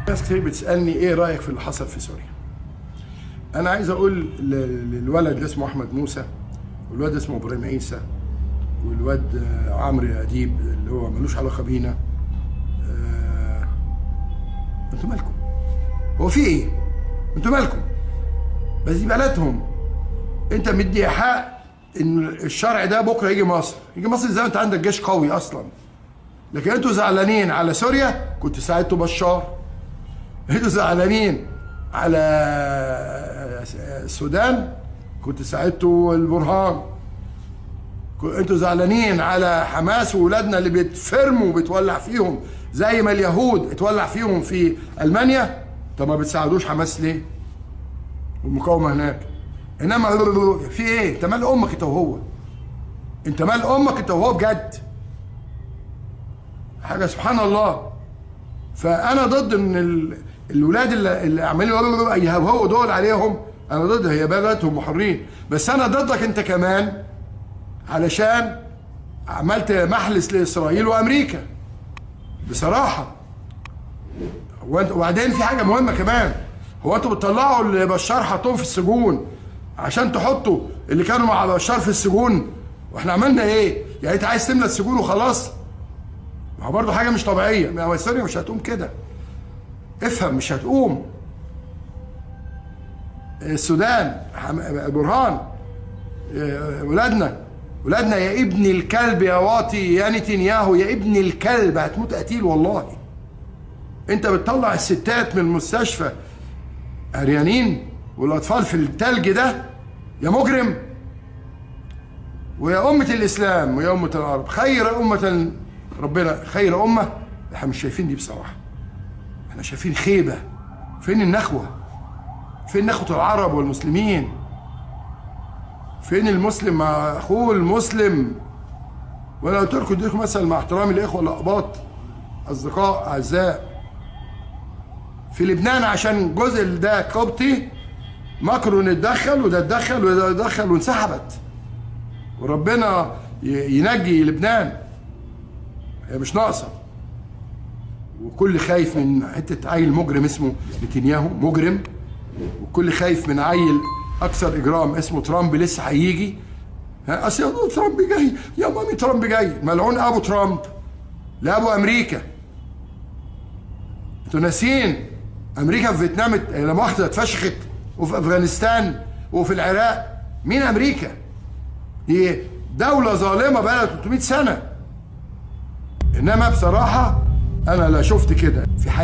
ناس كتير بتسالني ايه رايك في اللي حصل في سوريا. انا عايز اقول للولد اللي اسمه احمد موسى، والواد اسمه ابراهيم عيسى، والواد عمرو اديب اللي هو ملوش علاقة بينا، انتوا مالكم؟ هو في ايه؟ انتوا مالكم؟ بس دي بلدهم. انت مدي حق ان الشرع ده بكره يجي مصر، يجي مصر ازاي؟ انت عندك جيش قوي اصلا. لكن انتوا زعلانين على سوريا، كنت ساعدتوا بشار. انتوا زعلانين على السودان، كنت ساعدتوا البرهان. انتوا زعلانين على حماس وولادنا اللي بيتفرموا وبتولع فيهم زي ما اليهود اتولع فيهم في المانيا، طب ما بتساعدوش حماس ليه؟ والمقاومة هناك. انما في ايه؟ انت مال امك انت وهو، انت مال امك انت وهو بجد. حاجة سبحان الله. فانا ضد ان الولاد اللي عمالين يهوهوا دول عليهم، انا ضد، هي بلدهم وحرين، بس انا ضدك انت كمان علشان عملت محلس لاسرائيل وامريكا بصراحة. وبعدين في حاجة مهمة كمان، هو انتوا بتطلعوا اللي بشار حطوهم في السجون عشان تحطوا اللي كانوا مع بشار في السجون؟ واحنا عملنا ايه؟ يعني انت عايز تملى السجون وخلاص؟ ما هو برضه حاجة مش طبيعية. ما هو سوريا مش هتقوم كده، افهم، مش هتقوم. السودان، برهان، ولادنا ولادنا يا ابن الكلب، يا واطي، يا نتنياهو، يا ابن الكلب، هتموت قتيل والله. انت بتطلع الستات من المستشفى عريانين والاطفال في التلج ده يا مجرم. ويا أمة الإسلام ويا أمة العرب، خير أمة ربنا، خير أمة. احنا مش شايفين دي بصراحة، احنا شايفين خيبة. فين النخوة؟ فين نخوة العرب والمسلمين؟ فين المسلم مع أخوه المسلم؟ وأنا قلت لكم، اديكم مثل مع احترامي لإخوة الأقباط، أصدقاء أعزاء في لبنان، عشان جزء ده قبطي، ماكرون اتدخل وده اتدخل وده اتدخل وانسحبت. وربنا ينجي لبنان، هي مش ناقصه. وكل خايف من حتة عيل مجرم اسمه نتنياهو، مجرم. وكل خايف من عيل اكثر اجرام اسمه ترامب لسه هيجي. ها اصل ترامب جاي يا مامي، ترامب جاي، ملعون ابو ترامب، لا ابو امريكا. انتوا ناسيين امريكا في فيتنام لا مؤاخذة اتفشخت، وفي افغانستان وفي العراق. مين امريكا؟ دي دولة ظالمة بقى لها 300 سنة. انما بصراحة انا لا شفت كده في حياتي.